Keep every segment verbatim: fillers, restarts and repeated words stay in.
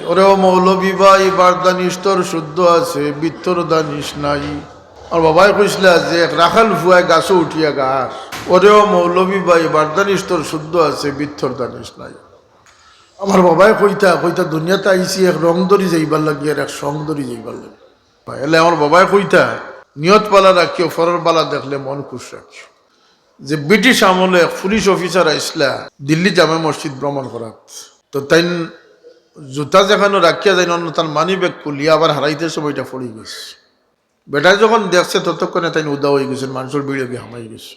ওরে ও মৌলভী ভাই, বারদানিশ তোর শুদ্ধ আছে, বিত্তর দানিশ নাই। আমার বাবায় কইছলা যে এক রাখাল ফুয়ায় গাছো উঠিয়া গার, ওরে ও মৌলভী ভাই, বারদানিশ তোর শুদ্ধ আছে, বিত্তর দানিশ নাই। আমার বাবায় কইতা কইতা দুনিয়াত আইছি এক রং ধরি যাইবার লাগি আর এক সং ধরি যাইবার লাগি। এলে আমার বাবায় কইতা, নিয়ত বালা রাখিও, পরর বালা দেখলে মন খুশ রাখিও। যে ব্রিটিশ আমলে এক পুলিশ অফিসার আইছলা দিল্লি জামে মসজিদ ভ্রমণ করাত, তো তাইন জুতা যেখানো রাখিয়া যাইন, অন্য তান মানি ব্যাগ খুলিয়া আবার হারাইতে সময়টা পড়ি গেছে। বেটায় যখন দেখছে, ততক্ষণে তাইন উদা অই গেছইন, মানষর ভিড়ে গিয়া হামাই গেছে,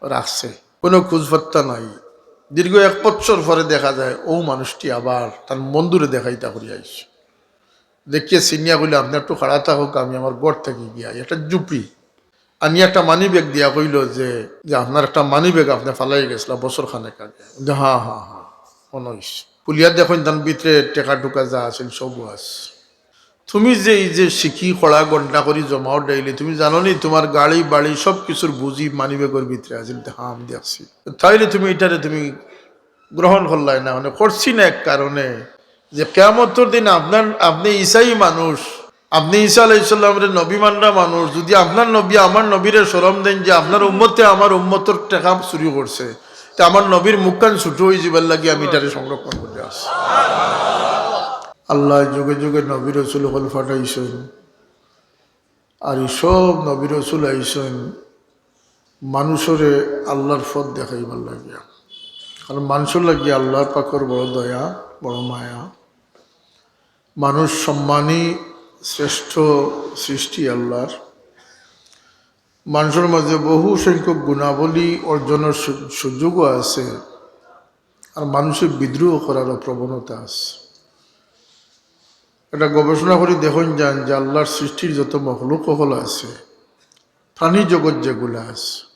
রাখছে, কোনো খোঁজ পাত্তা নাই। দীর্ঘ এক বছর পরে দেখা যায়, ও মানুষটি আবার তান বন্ধুরে দেখাইতা করিয়া আইছে। দেখিয়া চিনিয়া কইলা, "আপনে একটু খাড়া থাকউক, আমি আমার ঘর থাকি গিয়া একটা জুপি আনি একটা মানি ব্যাগ দিয়া কইল যে, যে আপনার একটা মানি ব্যাগ আপনে ফালাই গেছলা বছর খানেক আগে।" যে, "হ্যাঁ, হ্যাঁ, হ্যাঁ, মনো অইছে।" খুলিয়া দেখইন, তান ভিতরে টেকা টুকা যা আছিল, সবও আছে। "তুমি যে এই যে শিকি খড়া ঘন্টা করি জমাও ডেইলি, তুমি জানো নি তোমার গাড়ি বাড়ি সব কিছুর বুঝি মানি ব্যাগর ভিতরে আছিল?" "হ্যাঁ, আমি দেখছি।" "তাইলে তুমি এটারে তুমি গ্রহণ করলাই না?" মানে, "করছি না এক কারণে, যে কিয়ামতর দিন আপনার, আপনে ইসাই মানুষ, আপনে ইসা আলাইহিস সালামরে নবী মানরা মানুষ, যদি আপনার নবী আমার নবীরে শরম দেইন যে আপনার উম্মতে আমার উম্মতর টেকা চুরি করছে, তে আমার নবীর মুখখান ছোট অই যাইবার লাগি আমি এটারে সংরক্ষণ করি আছি।" আল্লায় যুগে যুগে নবী রসুল অকল পাঠাইছইন, আর এই সব নবী রসুল আইছইন মানষরে আল্লার পথ দেখাইবার লাগিয়া। কারণ মানষর লাগিয়া আল্লা পাকর বড় দয়া, বড় মায়া। মানুষ সম্মানী, শ্রেষ্ঠ সৃষ্টি আল্লার। মানষর মাঝে বহু সংখ্যক গুণাবলী অর্জনর সু-, সুযোগও আছে, আর মানষে বিদ্রোহ করারও প্রবণতা আছে। এটা গবেষণা করি দেখইন যান যে আল্লার সৃষ্টির যত মখলুক অকল আছে, প্রাণী জগৎ যেগুলা আছে,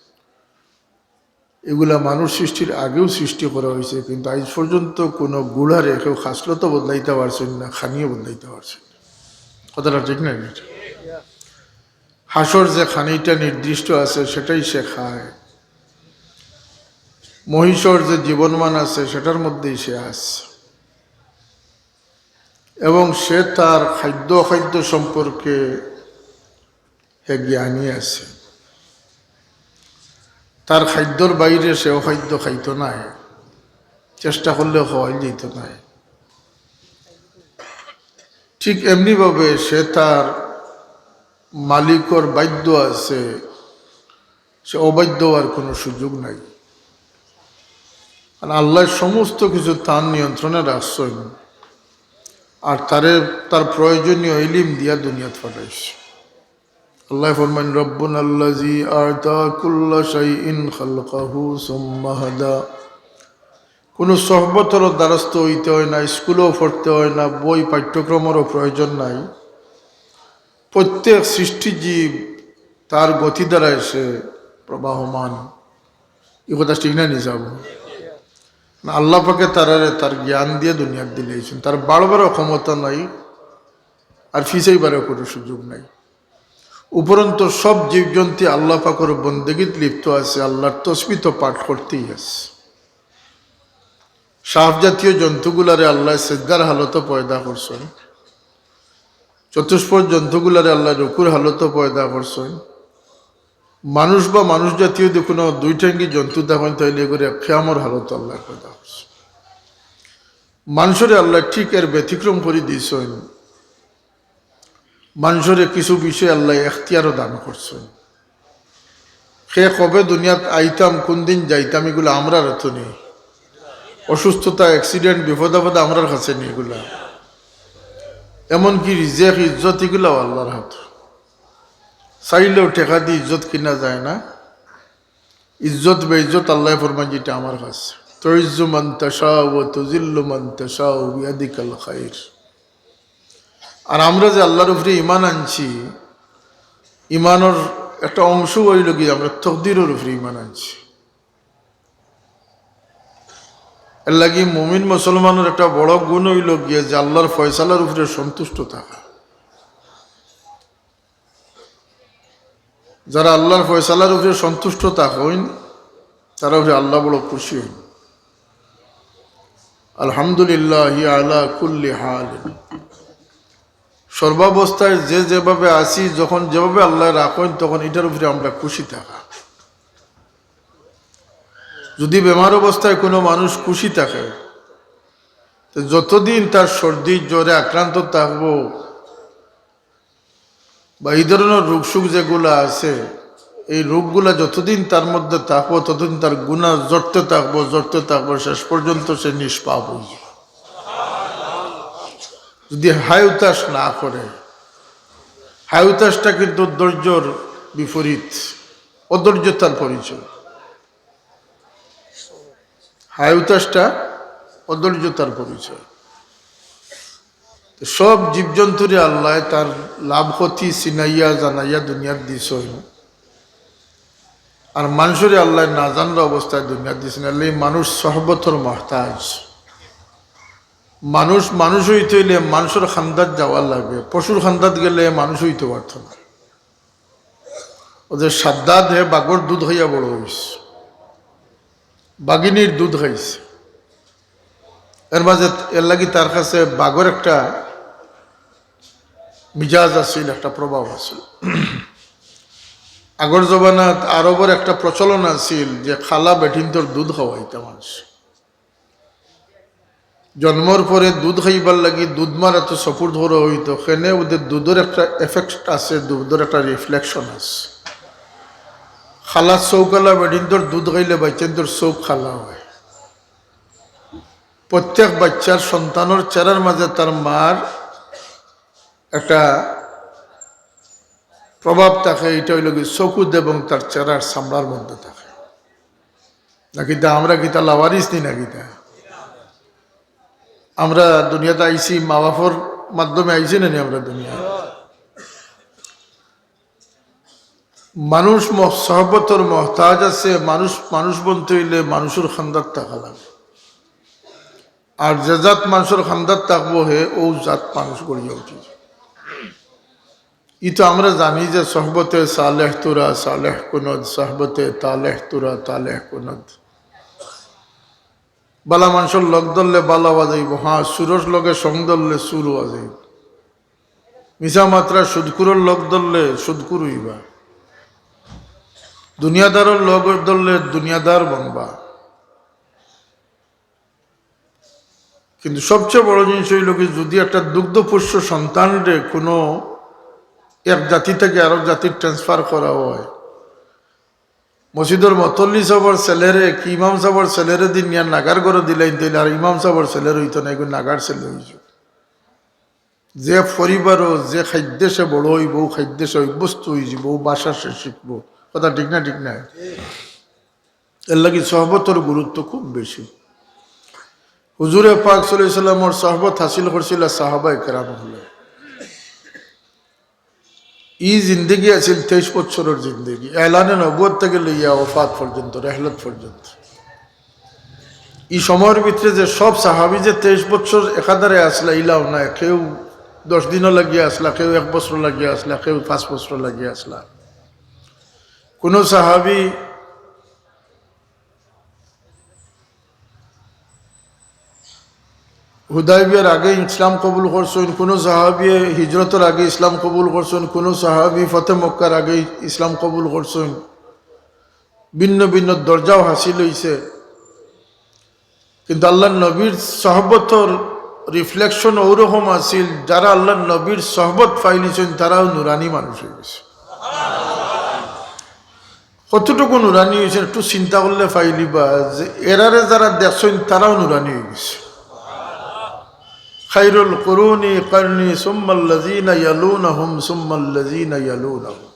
এগুলা মানুষ সৃষ্টির আগেও সৃষ্টি করা অইছে, কিন্তু আইজ পর্যন্ত কোনো গুড়ারে কেউ খাসলতও বদলাইতা পারছইন না, খানিও বদলাইতা পারছইন না। কথাটা ঠিক না? হাঁসর যে খানিটা নির্দিষ্ট আছে, সেটাই সে খায়। মহিষর যে জীবনমান আছে, সেটার মধ্যেই সে আছে। এবং সে তার খাদ্য অখাদ্য সম্পর্কে হে জ্ঞানী আছে। তার খাদ্যর বাইরে সে অখাদ্য খাইতো নায়, চেষ্টা করলেও খাওয়াই দিত নায়। ঠিক এমনিভাবে সে তার মালিকর বাধ্য আছে, সে অবাধ্য হওয়ার কোনো সুযোগ নাই। কারণ আল্লায় সমস্ত কিছু তার নিয়ন্ত্রণে রাখছইন, আর তারে তার প্রয়োজনীয় ইলিম দিয়া দুনিয়াত পাঠাইছে। আল্লায় ফরমাইন, "রব্বুনাল্লাযী আ'তা কুল্লা শাইইন খালকাহু সুম্মা হাদা।" কোনো সহবতরও দ্বারস্থ অইতে হয় না, স্কুলেও পড়তে হয় না, বই পাঠ্যক্রমেরও প্রয়োজন নাই। প্রত্যেক সৃষ্টিজীব তার গতি দ্বারায় সে প্রবাহমান। এই কথা ঠিক না নি যাব? না, আল্লাহ পাকে তারারে তার জ্ঞান দিয়া দুনিয়াত দিলাইছইন, তার বাড়বারও ক্ষমতা নাই, আর ফিছাইবারও কোনো সুযোগ নাই। উপরন্ত সব জীবজন্তু আল্লাহ পাকর বন্দেগীত লিপ্ত আছে, আল্লাহর তসবিহ তো পাঠ করতেই আছে। সাপ জাতীয় জন্তুগুলারে আল্লায় সেজদার হালতো পয়দা করছইন, চতুষ্পদ জন্তুগুলারে আল্লায় রুকুর হালতো পয়দা করছইন। মানুষ বা মানুষ জাতীয় যদি কোনো দুই ঠেঙ্গি জন্তু দেখইন, তাইলে এগুলো কিয়ামর হালতো আল্লায় পয়দা করছইন। মানষরে আল্লায় ঠিক এর ব্যতিক্রম করি দিছইন। মানষরে কিছু বিষয়ে আল্লায় এখতিয়ারও দান করছইন। কে কবে দুনিয়াত আইতাম, কোন দিন যাইতাম, এগুলা আমরার আতো নি। অসুস্থতা, accident, বিপদ আপদ আমরার কাছে নি এগুলা। এমনকি রিজেক, ইজ্জত, এগুলাও আল্লাহর হাতো। চাইলেও টেকা দিয়া ইজ্জত কিনা যায় না। ইজ্জত বেইজ্জত আল্লায় ফরমাইন, "যেটা আমার কাছে।" "তুইজ্জু মান তাশাউ ওয়া তুযিল্লু মান তাশাউ বিয়াদিকাল খাইর।" আর আমরা যে আল্লাহর উপরে ঈমান আনছি, ঈমানর একটা অংশ অইলো গিয়া আমরা তকদিরর উপরে ঈমান আনছি। এর লাগি মুমিন মুসলমানর একটা বড় গুণ অইলো গিয়া যে আল্লাহর ফয়সালার উপরে সন্তুষ্ট থাকা। যারা আল্লাহর ফয়সালার উপরে সন্তুষ্ট থাকইন, তারা উপরে আল্লাহ বড় খুশি অইন। আলহামদুলিল্লাহি আলা কুল্লি হাল। সর্বাবস্থায় যে যেভাবে আছি, যখন যেভাবে আল্লায় রাখইন, তখন ইটার উপরে আমরা খুশি থাকা। যদি বেমার অবস্থায় কোনো মানুষ খুশি থাকে, তো যতদিন তার সর্দি জ্বরে আক্রান্ত থাকবো বা এই ধরনের রোগ সুখ যেগুলা আছে, এই রোগগুলা যতদিন তার মধ্যে থাকবো, ততদিন তার গুনাহ ঝরতে থাকবো, ঝরতে থাকবো, শেষ পর্যন্ত সে নিষ্পাপ হয়ে যাবে। যদি হায় হুতাশ না করে, হায় হুতাশটা কিন্তু ধৈর্যর বিপরীত, অধৈর্যতার পরিচয়। হায় হুতাশটা অধৈর্যতার পরিচয়। তো সব জীবজন্তুরে আল্লায় তার লাভ ক্ষতি চিনাইয়া জানাইয়া দুনিয়াত দিছইন, আর মানুষরে আল্লায় না জানার অবস্থায় দুনিয়াত দিছইন। আল্লাহ মানুষ সহবতর মহতাজ। মানুষ মানুষ হইতে হইলে মানুষর খান্দাত যাওয়া লাগে, পশুর খান্দাত গেলে মানুষ হইতে পারত না। ও যে সাদ্দাদ, হে বাঘর দুধ খাইয়া বড় হইছে, বাঘিনীর দুধ খাইছে। এর মাঝে, এর লাগি তার কাছে বাঘর একটা মিজাজ আছিল, একটা প্রভাব আছিল। আগর জমানাত আরবর একটা প্রচলন আছিল যে খালা বেটিন্তর দুধ খাওয়াইতা মানুষ। জন্মর পরে দুধ খাইবার লাগি দুধ মার আতো support করা হইতো। কেনে ওদের দুধর একটা effect আছে, দুধর একটা reflection আছে। খালা চোখ কালা বেটিন্তর দুধ খাইলে বাইচ্চাইন্তর চোখ কালা হয়। প্রত্যেক বাইচ্চার সন্তানর চেহারার মাঝে তার মার একটা প্রভাব থাকে, ইটা অইলো কি চকুত এবং তার চেহারার চামড়ার মধ্যে থাকে। না কিতা আমরা কিতা লাওয়ারিস নি না কিতা? আমরা দুনিয়াত আইছি, মা বাপর মাধ্যমে আইছি না নি আমরা দুনিয়াত? মানুষ ম-, সহবতর মহতাজ আছে। মানুষ মানুষ বনতে হইলে মানুষর খান্দাত থাকা লাগে। আর যে জাত মানুষর খান্দাত থাকবো, হে ও জাত মানুষ গড়িয়া উঠি। ই তো আমরা জানি যে সহবতে সালেহ তুরা সালেহ কুনদ, সহবতে তালেহ তুরা তালেহ কুনদ। বালা মানুষর লগ ধরলে বালা অওয়া যাইবো, হ্যাঁ, সুরর লগে সং ধরলে সুর অওয়া যাইবো। মিছা মাতরা সুদখুরর লগ ধরলে সুদখুর অইবা, দুনিয়াদারর লগ ধরলে দুনিয়াদার বনবা। কিন্তু সবচেয়ে বড় জিনিস অইলো কি, যদি একটা দুগ্ধপোষ্য সন্তানরে কোনো এক জাতি থাকি আরো জাতিত transfer করা হয়, মসজিদর মতল্লি সাবর ছেলেরে কি ইমাম সাবর ছেলেরে দি নিয়া নাগার ঘরো দিলাইন, তাইলে আর ইমাম সাবর ছেলে রইতো না, এগু নাগার ছেলে অইযিবো। যে পরিবারো যে খাদ্যে সে বড় অইবো, ও খাদ্যে সে অভ্যস্ত অইযিবো, ও ভাষা সে শিখবো। কথা ঠিক না, ঠিক না? এর লাগি সহবতর গুরুত্ব খুব বেশি। হুজুরে পাক সাল্লাল্লাহু আলাইহি ওয়াসাল্লামর সহবত হাসিল করছিলা সাহাবায়ে কেরাম অকলে। ই জিন্দেগি আছিল তেইশ বছরর জিন্দেগি, এলানে নবুয়ত থাকি লইয়া ওফাত পর্যন্ত, রেহলত পর্যন্ত। ই সময়র ভিতরে যে সব সাহাবী যে তেইশ বছর একাধারে আসলা, ইলাও নায়, কেউ দশ দিনও লাগিয়া আসলা, কেউ এক বছর লাগিয়া আসলা, কেউ পাঁচ বছর লাগিয়া আসলা। কোনো সাহাবী হুদায়বিয়ার আগে ইসলাম কবুল করছইন, কোনো সাহাবী হিজরতর আগে ইসলাম কবুল করছইন, কোনো সাহাবী ফতে মক্কার আগে ইসলাম কবুল করছইন। ভিন্ন ভিন্ন দরজাও হাসিল অইছে। কিন্তু আল্লাহর নবীর সহবতর reflection ওরকম আছিল, যারা আল্লাহর নবীর সহবত পাইলিছইন, তারাও নুরানি মানুষ অইগেছে। কতটুকু নুরানি অইছে, একটু চিন্তা করলে পাইলিবা যে এরারে যারা দেখছইন, তারাও নুরানি অইগেছে। খায়রুল কুরুনি কারনি সুম্মাল্লাযীনা ইয়ালুনাহুম সুম্মাল্লাযীনা ইয়ালুনাহুম।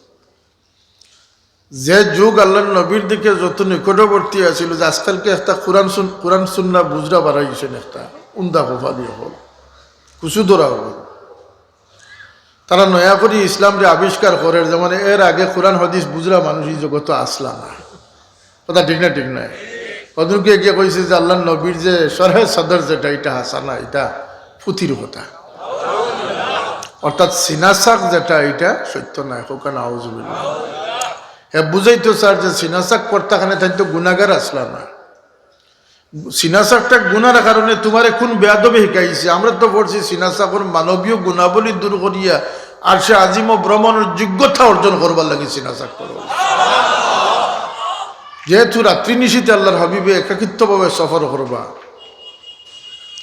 যে যুগ আল্লাহর নবীর দিকে যত নিকটবর্তী আছিল, যে আজকালকে একটা কোরআন সুন-, কোরআন সুন্নাহ বুঝরা বাড়াই গেছেন, একটা উন্দা কপালি হল, কুচু ধরা হল। তারা নয়া করি ইসলামরে আবিষ্কার করের, যেমন এর আগে কোরআন হাদিস বুঝরা মানুষ ই জগতো আসলা না। কথা ঠিক না, ঠিক না? কতজনকে গিয়ে কইছে যে আল্লাহর নবীর যে শরহে সদর যেটা, এটা হাসা না, এটা ফুতির কথা। অর্থাৎ সিনাসাক যেটা, এটা সত্য না। এখন নাউজুবিল্লাহ। হে বুঝাইতো চার যে সিনাসাক করতা খানে তাই তো গুনাগার আসলা না। সিনাসাকটা গুনার কারণে তুমারে কুন বেয়াদবে হিকাইছে? আমরা তো পড়ছি সিনাসাকর মানবীয় গুণাবলী দূর করিয়া আরশে আজিমো ভ্রমণর যোগ্যতা অর্জন করবার লাগি সিনাসাক করো। যেহেতু রাত্রি নিশিতে আল্লাহর হাবিবে একাকিত্বভাবে সফর করবা,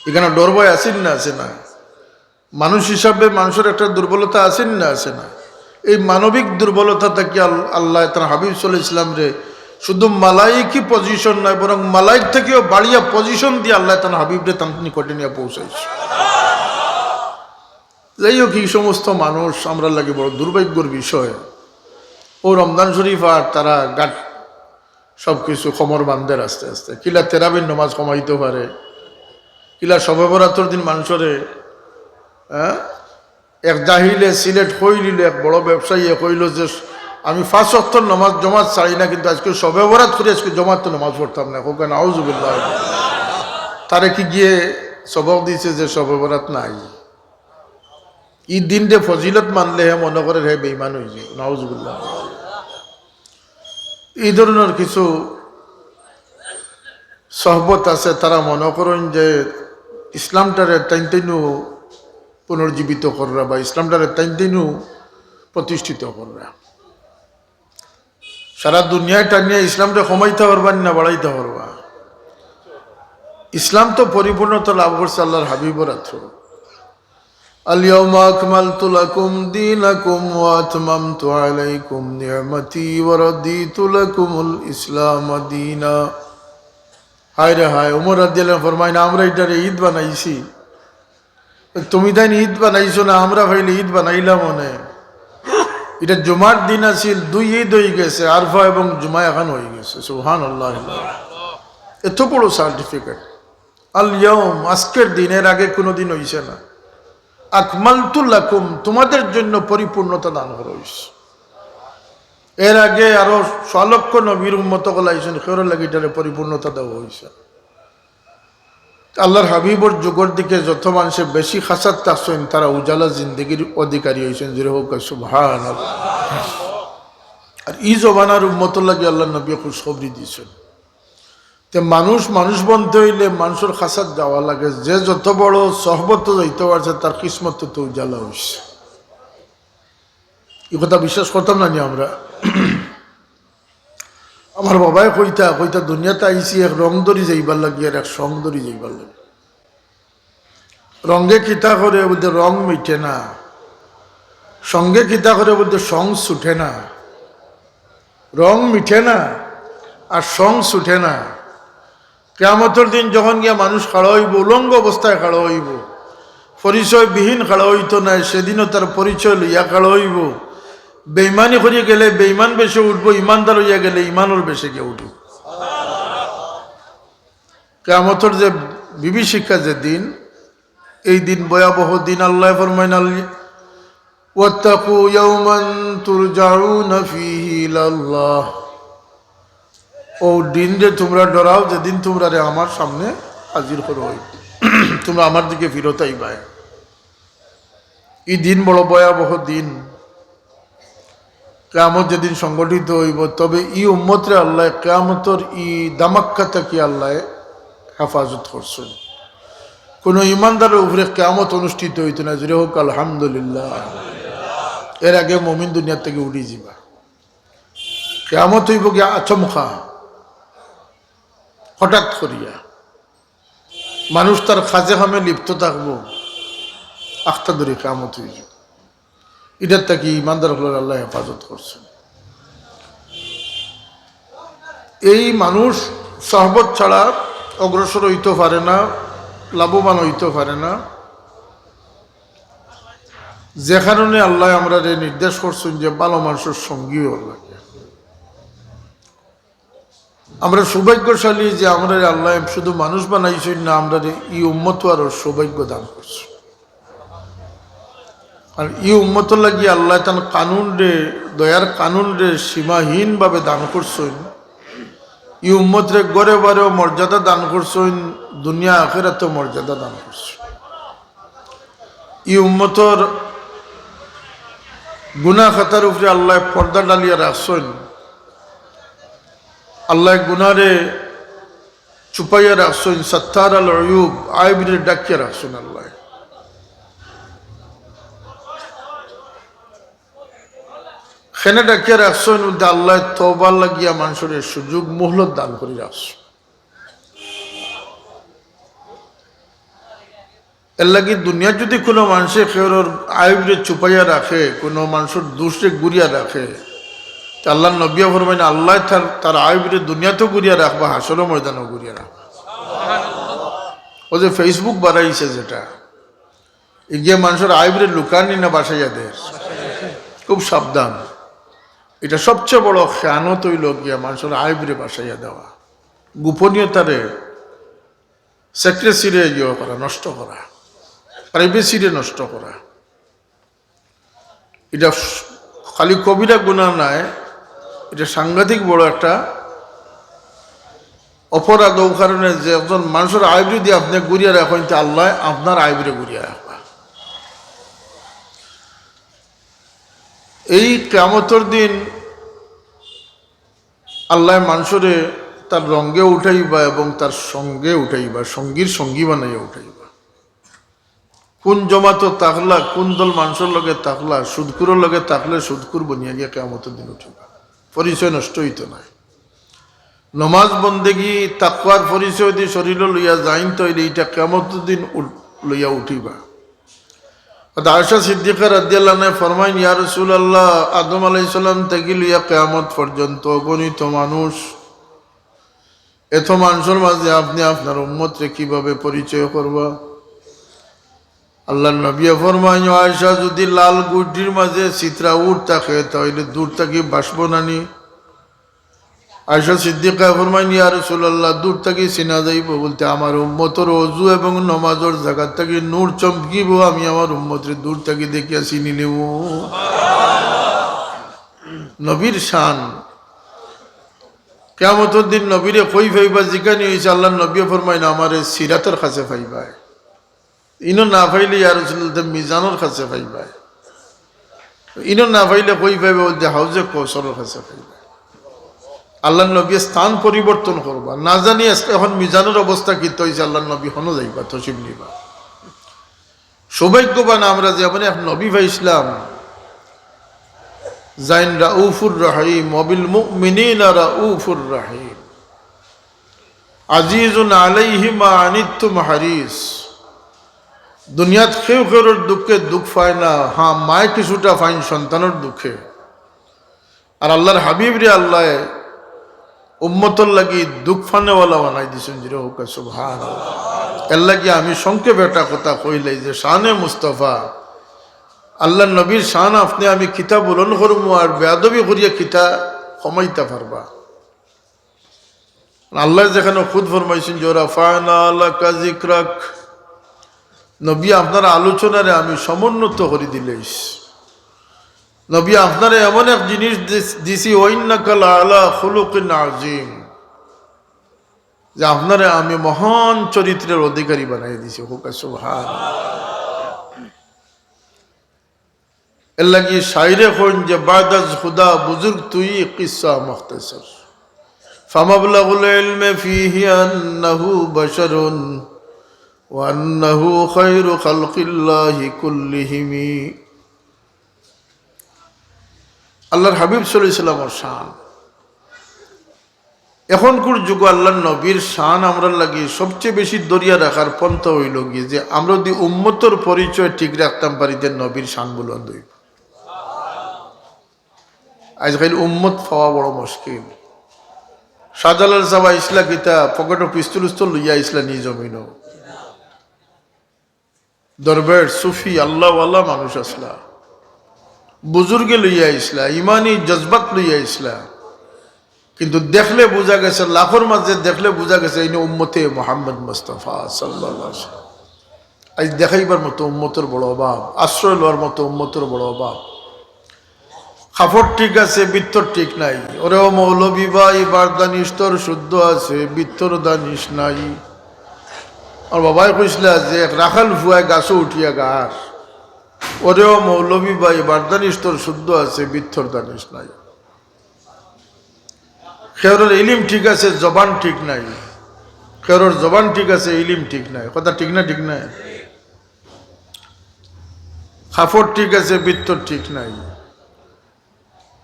ইখানো ডর ভয় আছে না, আছে না? মানুষ হিসাবে মানষর একটা দুর্বলতা আছে না, আছে না? এই মানবিক দুর্বলতা থাকি আল-, আল্লায় তান হাবিব সাল্লাল্লাহু আলাইহি ওয়াসাল্লামরে শুধু মালাইকি position নায়, বরং মালাইক থাকিও বাড়িয়া position দিয়া আল্লায় তান হাবিবরে তান নিকটে নিয়া পৌঁছাইছে। যাই হোক, এই সমস্ত মানুষ আমরার লাগি বড় দুর্ভাগ্যর বিষয়। অউ রমজান শরীফ আর তারা গাট সব কিছু কমর বান্ধের আস্তে আস্তে। কিলা তেরাবির নমাজ কমাইতো পারে, কিলা শবে বরাতর দিন মানষরে, হ্যাঁ, এক জাহিলে সিলেট কইলিল, এক বড় ব্যবসায়ীয়ে কইলো যে, "আমি পাঁচ ওয়াক্তর নমাজ জমাত ছাড়ি না, কিন্তু আজকে শবে বরাত করি, আজকে জমাত নমাজ পড়তাম না।" কউক্কা নাউজুবিল্লাহ। তারে কি গিয়ে সবক দিছে যে শবে বরাত নাই? ই দিনরে ফজিলত মানলে হে মনো করের হে বেইমান অইযে, নাউজুবিল্লাহ। ই ধরনর কিছু সহবত আছে, তারা মনো করইন যে ইসলামটারে তাইন তাইনউ পুনর্জীবিত কররা বা ইসলামটারে তাইন তাইনউ প্রতিষ্ঠিত কররা। সারা দুনিয়ায় টানিয়া ইসলামরে কমাইতা পারবা না বাড়াইতা পারবা? ইসলাম তো পরিপূর্ণতা লাভ করছে আল্লাহর হাবিবর আত্র। اليوم أكملت لكم دينكم وأتممت عليكم نعمتي ورضيت لكم الإسلام دينا। হায় রে হায়, উমর রাদিয়াল্লাহু আনহু ফরমাইন, "আমরা ইটারে ঈদ বানাইছি।" তুমি তাইন ঈদ বানাইছো না, আমরা পাইলে ঈদ বানাইলাম অনে। ইটা জুমার দিন আছিল, দুই ঈদ অইগেছে, আরফা এবং জুমা এখান অইগেছে। সুবহানাল্লাহ। এত বড় certificate। আল ইয়াউম, আজকের দিন, এর আগে কুনুদিন অইছে না। আকমালতু লাকুম, তোমাদের জন্য পরিপূর্ণতা দান করা অইছে। এর আগে আরো সোয়া লক্ষ নবীর উম্মত অকল আইছইন, কেউরর লাগি ইটারে পরিপূর্ণতা দেওয়া অইছে। আল্লাহর হাবিবর যুগর দিকে যত মানষে বেশি খাছাত থাকছইন, তারা উজালা জিন্দেগির অধিকারী অইছইন। জোরে কউক্কা সুবহানাল্লাহ। আর ই জমানার উম্মতর লাগি আল্লাহর নবীয়ে খুশখবরি দিছইন। তে মানুষ মানুষ বনতে অইলে মানষর খাছাত যাওয়া লাগে। যে যত বড় সহবত যাইতে পারছে, তার কিসমত তত উজালা অইছে। ই কথা বিশ্বাস করতাম না নি আমরা? আমার বাবায় কইতা, কইতা, "দুনিয়াত আইছি এক রং ধরি যাইবার লাগি আর এক সং ধরি যাইবার লাগি।" রঙে কিতা করে বুঝতে রং মিটে না, সঙ্গে কিতা করে বুঝতে সং ছুটে না। রং মিটে না আর সং ছুটে না। কিয়ামতর দিন যখন গিয়া মানুষ খাড়া অইবো, উলঙ্গ অবস্থায় খাড়া অইবো, পরিচয়বিহীন খাড়া অইতো নায়, সেদিনও তার পরিচয় লইয়া খাড়া অইবো। বেইমানি করিয়া গেলে বেইমান বেশে উঠবো, ইমানদার অইয়া গেলে ইমানর বেশে গিয়া উঠবো। কিয়ামতর যে বিভীষিকা যে দিন, এই দিন ভয়াবহ দিন। আল্লায় ফরমাইন, আল-, "ওয়াত্তাকু ইয়াওমান তুরজাউনা ফীহি ইলাল্লাহ।" অউ দিনরে তুমরা ডরাও, যেদিন তুমরারে আমার সামনে হাজির করা অইবো, তুমরা আমার দিকে ফিরত আইবায়। ই দিন বড় ভয়াবহ দিন। কিয়ামত যেদিন সংগঠিত অইবো, তবে ই উম্মতরে আল্লায় কিয়ামতর ই ধামাক্কা থাকি আল্লায় হেফাজত করছইন। কুনু ইমানদারর উপরে কিয়ামত অনুষ্ঠিত অইতো নায়, জোরে কউক্কা আলহামদুলিল্লাহ। এর আগে মুমিন দুনিয়া থাকি উঠি যিবা। কিয়ামত অইবো গিয়া আচমকা, হঠাৎ করিয়া। মানুষ তার কাজে কামে লিপ্ত থাকবো, আখতা ধরি কিয়ামত অইযিবো। ইটার থাকি ইমানদার অকলরে আল্লায় হেফাজত করছইন। এই মানুষ সহবত ছাড়া অগ্রসর অইতো পারে না, লাভবান অইতো পারে না। যে কারণে আল্লায় আমরারে নির্দেশ করছইন যে ভালা মানষর সঙ্গী অওয়া লাগে। আমরা সৌভাগ্যশালী যে আমরারে আল্লায় শুধু মানুষ বানাইছইন না, আমরারে ই উম্মতও আরো সৌভাগ্য দান করছইন। আর ই উম্মতর লাগি আল্লায় তান কানুনরে, দয়ার কানুনরে সীমাহীনভাবে দান করছইন। ই উম্মতরে ঘরে বারেও মর্যাদা দান করছইন, দুনিয়া আখেরাতেও মর্যাদা দান করছইন। ই উম্মতর গুনা খাতার উপরে আল্লায় পর্দা ডালিয়া রাখছইন। আল্লায় গুনারে চুপাইয়া রাখছইন, সাত্তার আল উয়ুব, আইবরে ডাকিয়া রাখছইন আল্লাহ। কেনে ডাকিয়া রাখছইন? বলতে আল্লাহ তওবার লাগিয়া মানষরে সুযোগ মোহলত দান করি রাখছইন। এর লাগি দুনিয়াত যদি কুনু মানষে কেউর আইবরে চুপাইয়া রাখে, কুনু মানষর দুষরে গুরিয়া রাখে, তে আল্লাহর নবিয়ে ফরমাইন, আল্লাহ তার, তার আইবরে দুনিয়াতও গুরিয়া রাখবা, হাশরর ময়দানও গুরিয়া রাখবা। অউ যে Facebook বাড়াইছে যেটা, ইগিয়ে মানষর আইবরে লুকানি না বাসাইয়া দের? খুব সাবধান। ইটা সবচেয়ে বড় খেয়ানত অইলো গিয়া মানষর আইবরে বাসাইয়া দেওয়া, গোপনীয়তারে, secrecy রে ইয়ে করা, নষ্ট করা, privacy রে নষ্ট করা। ইটা স-, খালি কবিরা গুনাহ নায়, ইটা সাংঘাতিক বড় একটা অপরাধ। অউ কারণে যে একজন মানষর আইবরে যদি আপনে গুরিয়া রাখইন, তে আল্লাহ আপনার আইবরে গুরিয়া রাখবা। এই কিয়ামতর দিন আল্লাহ মানষরে তার রঙে উঠাইবা এবং তার সঙ্গে উঠাইবা, সঙ্গীর সঙ্গী বানাইয়া উঠাইবা। কুন জমাতো থাকলা, কুন দল মানষর লগে থাকলা, সুদখুরর লগে থাকলে সুদখুর বনিয়া গিয়া কিয়ামতর দিন উঠিবা, পরিচয় নষ্ট অইতো নায়। নমাজ বন্দেগি তাকওয়ার পরিচয় দি শরীলো লইয়া যাইন, তে অইলে ইটা কিয়ামতর দিন উল-, লইয়া উঠিবা। আর আয়েশা সিদ্দিকা রাদিয়াল্লাহু আনহা ফরমাইন, ইয়া রাসূলুল্লাহ, আদম আলাইহিস সালাম থাকি লইয়া কিয়ামত পর্যন্ত অগণিত মানুষ, এত মানষর মাঝে আপনে আপনার উম্মতরে কিভাবে পরিচয় করবা? আল্লাহর নবিয়ে ফরমাইন, আয়েশা, যদি লাল গুড্ডির মাঝে চিত্রা উট থাকে, তে অইলে দূর থাকি বাসবো নানি? আয়েশা সিদ্দিকায় ফরমাইন, ইয়া রাসূলুল্লাহ, দূর থাকি চিনা যাইবো? বলতে, আমার উম্মতর অজু এবং নমাজর জাগাত থাকি নূর চমকিবো, আমি আমার উম্মতরে দূর থাকি দেখিয়া চিনি নিমু। নবীর শান। কিয়ামতর দিন নবীরে কই পাইবা জিকানি অইছে, আল্লাহর নবিয়ে ফরমাইন, আমারে সিরাতর কাছে পাইবায়। ইনো না পাইলে ইয়া রাসূলুল্লাহ, তে মিজানর কাছে পাইবায়। ইনো না পাইলে কই পাইবা? বলতে হাউজে কৌসরর কাছে পাইবায়। আল্লাহর নবিয়ে স্থান পরিবর্তন করবা। না জানি আজকে এখন মিজানর অবস্থা কিতা অইছে, আল্লাহর নবী হনো যাইবা, তশরিফ নিবা। সৌভাগ্যবান আমরা যে এমন এক নবী পাইছলাম, যাইন রাউফুর রহিম, ওয়াবিল মুমিনিনা রাউফুর রহিম। আজিজুন আলাইহি মা আনিতুম হারিস। দুনিয়াত কেউ কেউর দুঃখে দুঃখ পায় না, হ্যাঁ, মায় কিছুটা পাইন সন্তানর দুঃখে। আর আল্লাহর হাবিবরে আল্লায় উম্মতর লাগি দুঃখ পানেওয়ালা বানাই দিছইন, জোরে কউক্কা সুবহানাল্লাহ। এর লাগি আমি সংক্ষেপে একটা কথা কইলাই যে শানে মুস্তফা, আল্লাহর নবীর শান আপনে আমি কিতা বুলন্দ করমু আর বেয়াদবি করিয়া কিতা কমাইতা পারবা। আল্লায় যেখানো খুদ ফরমাইছইন যে, "ওয়া রাফা'না লাকা যিকরাক", নবী, আপনার আলোচনারে আমি সমুন্নত করি দিলাইছি। নবী, আপনারে এমন এক জিনিস দিস-, দিছি, "ওয়া ইন্নাকা লাআলা খুলুকিন আযীম", যে আপনারে আমি মহান চরিত্রের অধিকারী বানাই দিছি। কউক্কা সুবহানাল্লাহ। এর লাগি শায়রে কইন যে, "বাদ আজ খুদা বুজুর্গ তুই কিসসা মুখতসর। ফামাবলাগুল ইলমে ফিহি আন্নাহু বাশারুন ওয়া আন্নাহু খায়রু খালকিল্লাহি কুল্লিহিমি।" আল্লাহর হাবিব সাল্লাল্লাহু আলাইহি ওয়াসাল্লামর শান। এখনকুর যুগো আল্লাহর নবীর শান আমরার লাগি সবচেয়ে বেশি ধরিয়া রাখার পন্থা অইলো গিয়া যে আমরা যদি উম্মতর পরিচয় ঠিক রাখতাম পারি, তে নবীর শান বুলন্দ অইবো। আইজকাইল উম্মত পাওয়া বড় মুশকিল। শাহজালাল সাব আইছলা কিতা, পকেটো পিস্তল উস্তল লইয়া আইছলা নি জমিনো? দরবেশ, সুফি, আল্লাহওয়ালা মানুষ আছলা, বুজুর্গে লইয়া আইছলা, ইমানি জজবাত লইয়া আইছলা, কিন্তু দেখলে বুঝা গেছে, লাখর মাঝে দেখলে বুঝা গেছে, ইনি উম্মতে মোহাম্মদ মুস্তাফা সাল্লাল্লাহু আলাইহি ওয়াসাল্লাম। আইজ দেখাইবার মতো উম্মতর বড় অভাব, আশ্রয় লওয়ার মতো উম্মতর বড় অভাব। কাপড় ঠিক আছে, ভিতর ঠিক নাই। ওরে ও মৌলভী ভাই, বার দানিশ তোর শুদ্ধ আছে, ভিতর দানিশ নাই। আমার বাবায় কইছলা যে এক রাখাল ফুয়ায় গাছো উঠিয়া গার, ওরে ও মৌলভী ভাই, বার দানিশ তোর শুদ্ধ আছে, ভিতর দানিশ নাই। কেউরর ইলিম ঠিক আছে, জবান ঠিক নাই। কেউর জবান ঠিক আছে, ইলিম ঠিক নাই। কথা ঠিক না? ঠিক নাই? কাপড় ঠিক আছে, ভিতর ঠিক নাই।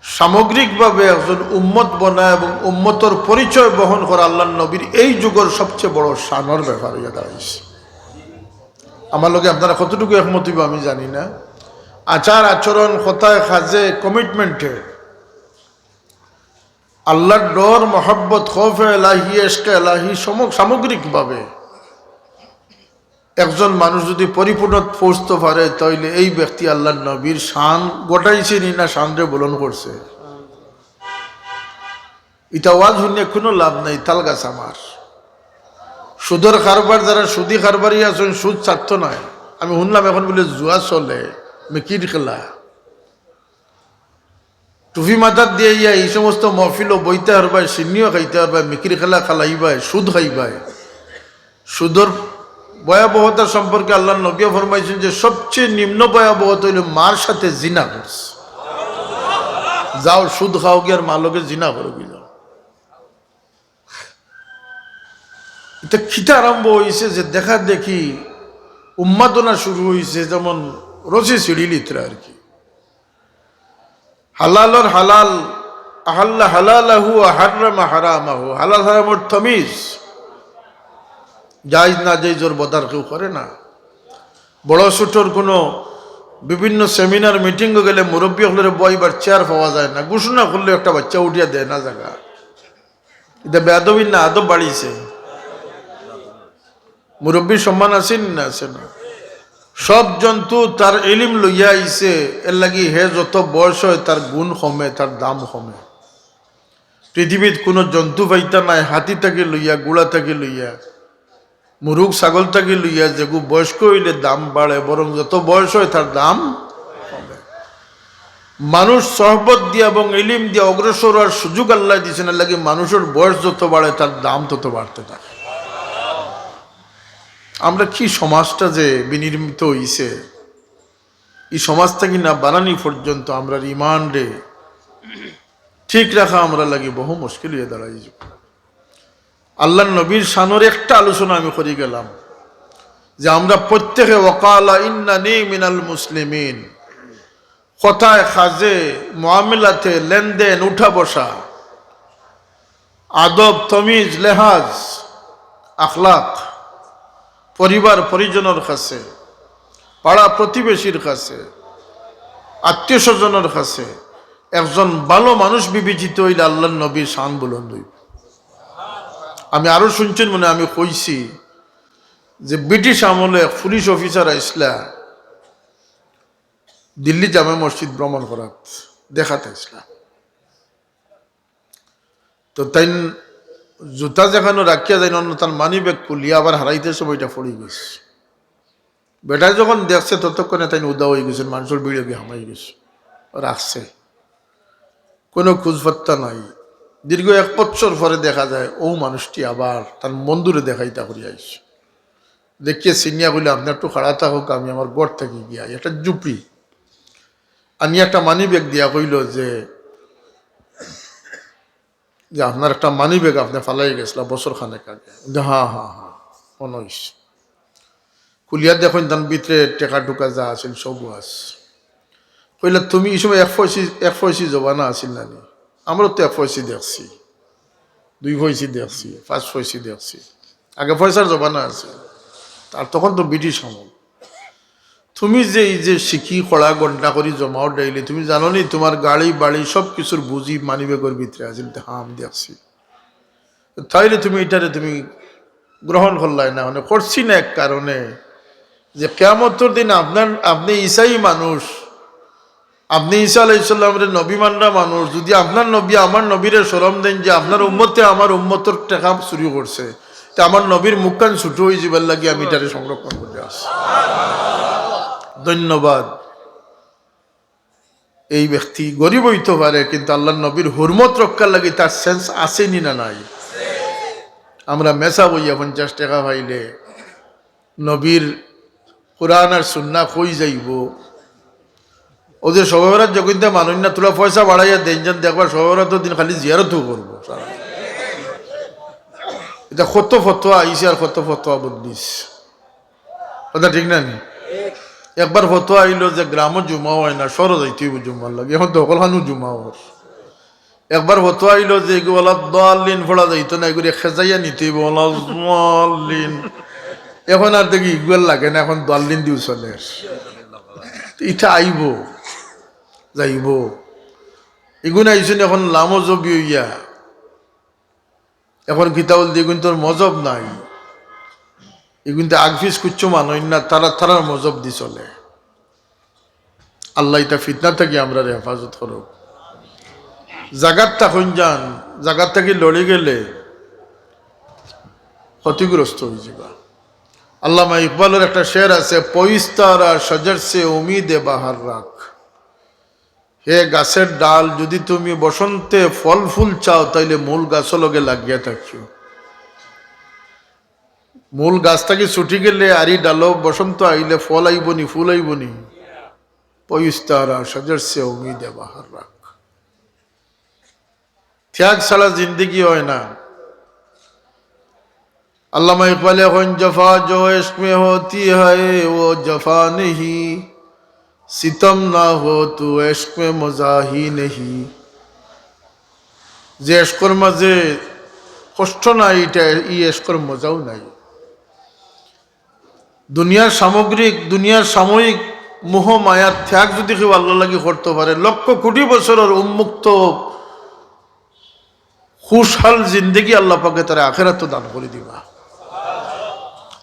সামগ্রিকভাবে একজন উম্মত বনা এবং উম্মতর পরিচয় বহন করা আল্লাহর নবীর এই যুগর সবচেয়ে বড় শানর ব্যাপার অইয়া দাঁড়াইছে। আমার লগে আপনারা কতটুকু একমত অইবা আমি জানি না। আচার আচরণ, কথায় কাজে, কমিটমেন্টে আল্লাহর ডর, মহব্বত, খৌফে এলাহি, এশকে এলাহি সমগ-, সামগ্রিকভাবে একজন মানুষ যদি পরিপূর্ণ পৌঁছতে পারে, তাইলে এই ব্যক্তি আল্লাহর নবীর শান ঘটাইছে নি না শানরে বুলন্দ করছে? ইটা ওয়াজ হুনিয়া কুনু লাভ নাই, তালগাছ আমার। সুদর কারবার, যারা সুদি কারবারি আছইন, সুদ ছাড়তো নায়। আমি হুনলাম এখন বুলে জুয়া চলে, মিকির খেলা। টুপি মাথাত দিয়া ইয়া ই সমস্ত মহফিলো বইতা পারবায়, শিন্নিও খাইতা পারবায়, মিকির খেলা খেলাইবায়, সুদ খাইবায়। সুদর ভয়াবহতা সম্পর্কে আল্লাহর নবীয়ে ফরমাইছইন যে সবচেয়ে নিম্ন ভয়াবহতা অইলো মার সাথে জিনা করছে। যাও সুদ খাওগি আর মার লগে জিনা করোগি যাও। ইটা কিতা আরম্ভ অইছে যে দেখা দেখি উন্মাদনা শুরু অইছে, যেমন রশি ছিঁড়িলিতরা আর কি। হালালর হালাল, আহাল্লা হালালাহু ওয়া হাররামা হারামাহু, হালাল হারামর তমিজ, জায়েজ না জায়েজর বদার কেউ করে না। বড় ছোটর কুনু বিভিন্ন সেমিনার মিটিংও গেলে মুরব্বি অকলরে বওয়াইবার চেয়ার পাওয়া যায় না, ঘোষণা করলে একটা বাচ্চা উঠিয়া দেয় না জাগা। ইটা বেয়াদবি না আদব বাড়িছে? মুরব্বির সম্মান আছে নি না আছে না? সব জন্তু তার ইলিম লইয়া আইছে, এর লাগি হে যত বয়স অয় তার গুণ কমে, তার দাম কমে। পৃথিবীত কুনু জন্তু পাইতা নায়, হাতি থাকি লইয়া, ঘোড়া থাকি লইয়া, মুরুগ ছাগল থাকি লইয়া, যেগু বয়স্ক অইলে দাম বাড়ে, বরং যত বয়স অয় তার দাম কমে। মানুষ সহবত দিয়া এবং ইলিম দিয়া অগ্রসর অওয়ার সুযোগ আল্লায় দিছইন, এর লাগি মানুষর বয়স যত বাড়ে তার দাম তত বাড়তে থাকে। আমরা কি সমাজটা যে বিনির্মিত অইছে, ই সমাজ থাকি না বাড়ানি পর্যন্ত আমরার ইমানরে ঠিক রাখা আমরার লাগি বহু মুশকিল অইয়া দাঁড়াইযিবো। আল্লাহর নবীর শানর একটা আলোচনা আমি করি গেলাম যে আমরা প্রত্যেকে ওয়াকালা ইন্নানি মিনাল মুসলিমিন, কথায় কাজে, মুআমালাতে, লেনদেন, উঠা বসা, আদব, তমিজ, লেহাজ, আখলাক, পরিবার পরিজনর কাছে, পাড়া প্রতিবেশীর কাছে, আত্মীয় স্বজনর কাছে একজন ভালো মানুষ বিবেচিত অইলে আল্লাহর নবীর শান বুলন্দ অইবো। আমি আরো শুনছইন মনে, আমি কইছি যে ব্রিটিশ আমলে এক পুলিশ অফিসার আইছলা দিল্লি জামে মসজিদ ভ্রমণ করাত, দেখাত আইছলা। তো তাইন জুতা যেখানো রাখিয়া যাইন, অন্য তান মানি ব্যাগ খুলিয়া আবার হারাইতে সময় ইটা পড়ি গেছে। বেটায় যখন দেখছে, ততক্ষণে তাইন উধাও অইগেছইন, মানষর ভিড়ে গিয়া হামাই গেছে, রাখছে, কুনু খুঁজপাত্তা নাই। দীর্ঘ এক বছর পরে দেখা যায় অউ মানুষটি আবার তান বন্ধুরে দেখাইতা করিয়া আইছে। দেখিয়া চিনিয়া কইলো, "আপনে একটু খাড়া থাকউক্কা, আমি আমার ঘর থাকি গিয়া একটা জুপড়ি আনিয়া একটা মানি ব্যাগ দিয়া কইলো যে, যে আপনার একটা মানি ব্যাগ আপনে ফালাই গেছলা বছর খানেক আগে।" যে, "হ্যাঁ, হ্যাঁ, হ্যাঁ, মনো অইছে।" খুলিয়া দেখইন, তান ভিতরে টেকা টুকা যা আছিল সবউ আছে। কইলা, "তুমি ই সময় এক পয়সি, এক পয়সি জমানা আছিল না নি? আমরা তো এক পয়সি দেখছি, দুই পয়সি দেখছি, পাঁচ পয়সি দেখছি। আগে পয়সার জমানা আছে, আর তখন তো ব্রিটিশ আমল। তুমি যে ই যে সিকি কড়া গন্ডা করি জমাও ডেইলি, তুমি জানো নি তুমার গাড়ি বাড়ি সব কিছুর বুঝি মানি ব্যাগর ভিতরে আছিল?" "হ্যাঁ, আমি দেখছি।" "তাইলে তুমি ইটারে তুমি গ্রহণ করলায় না?" "মানে করছি না এক কারণে, যে কিয়ামতর দিন আপনার, আপনে ইসাই মানুষ, আপনে ইসা আলাইহিস সালামরে নবী মানরা মানুষ, যুদি আপনার নবী আমার নবীরে শরম দেইন যে আপনার উম্মতে আমার উম্মতর টেকা চুরি করছে, তে আমার নবীর মুখখান ছোট অইযিবার লাগি আমি ইটারে সংরক্ষণ করি আছি।" ধন্যবাদ। এই ব্যক্তি গরিব অইতো পারে, কিন্তু আল্লাহর নবীর হুরমত রক্ষার লাগি তার সেন্স আছে নি না নাই? আমরা মেসাব অইয়া পঞ্চাশ টেকা পাইলে নবীর কুরআন আর সুন্নাহ কই যাইবো? অউ যে শবে বরাত যখন তা মানইন না, থুড়া পয়সা বাড়াইয়া দেইন যেন, দেখবা শবে বরাতর দিন খালি জিয়ারতউ করবো। ইতা কত ফতোয়া আইছে আর কত ফতোয়া বদলিছে। কথা ঠিক না নি? একবার ফতোয়া আইলো যে গ্রামো জুমা অয় না, শহরো যাইতে অইবো জুমার লাগি, এখন তো হকলখানো জুমা অর। একবার ফতোয়া আইলো যে ইগু ওয়ালাদ দাল্লিন পড়া যাইতো না, ইগুরে খেজাইয়া নিতে অইবো, ওয়ালাদ দাল্লিন। এখন আর দেখি ইগুর লাগে না, এখন দাল্লিন দিও চলের। ইতা আইবো, যাইবো। ইগুন আইছইন এখন লামজহবি অইয়া। এখন কিতা বলতে, ইগুনতর মজহব নাই, ইগুনতে আগফিস কুচ্ছু মানইন না, তারা তারার মজহব দি চলে। আল্লায় ইতা ফিতনা থাকি আমরারে হেফাজত করউক। জাগাত থাকইন যান, জাগাত থাকি লড়ি গেলে ক্ষতিগ্রস্ত অইযিবা। আল্লামা ইকবালর একটা শের আছে, পইস্তারা শজর সে উমিদে বাহার রাখ। হে গাছের ডাল, যদি তুমি বসন্তে ফল ফুল চাও, তাইলে মূল গাছর লগে লাগিয়া থাকিও। মূল গাছ থাকি ছুটি গেলে আর ই ডালো বসন্ত আইলে ফল আইবো নি, ফুল আইবো নি? পইস্তারা শজর সে উমিদে বাহার রাখ। ত্যাগ ছাড়া জিন্দেগি অয় না। আল্লামা ইকবালে কইন, জফা জো ইশক মে হোতি হ্যায়, ও জফা নেহি, সিতম না হো তো ইশক মে মজা হি নেহি। যে ইশকর মাঝে কষ্ট নাই, ইটা ই ইশকর মজাও নাই। দুনিয়ার সামগ্রিক, দুনিয়ার সাময়িক মোহ মায়ার ত্যাগ যদি কেউ আল্লার লাগি করতে পারে, লক্ষ কোটি বছরর উন্মুক্ত খুশহাল জিন্দেগি আল্লা পাকে তারে আখেরাতো দান করি দিবা।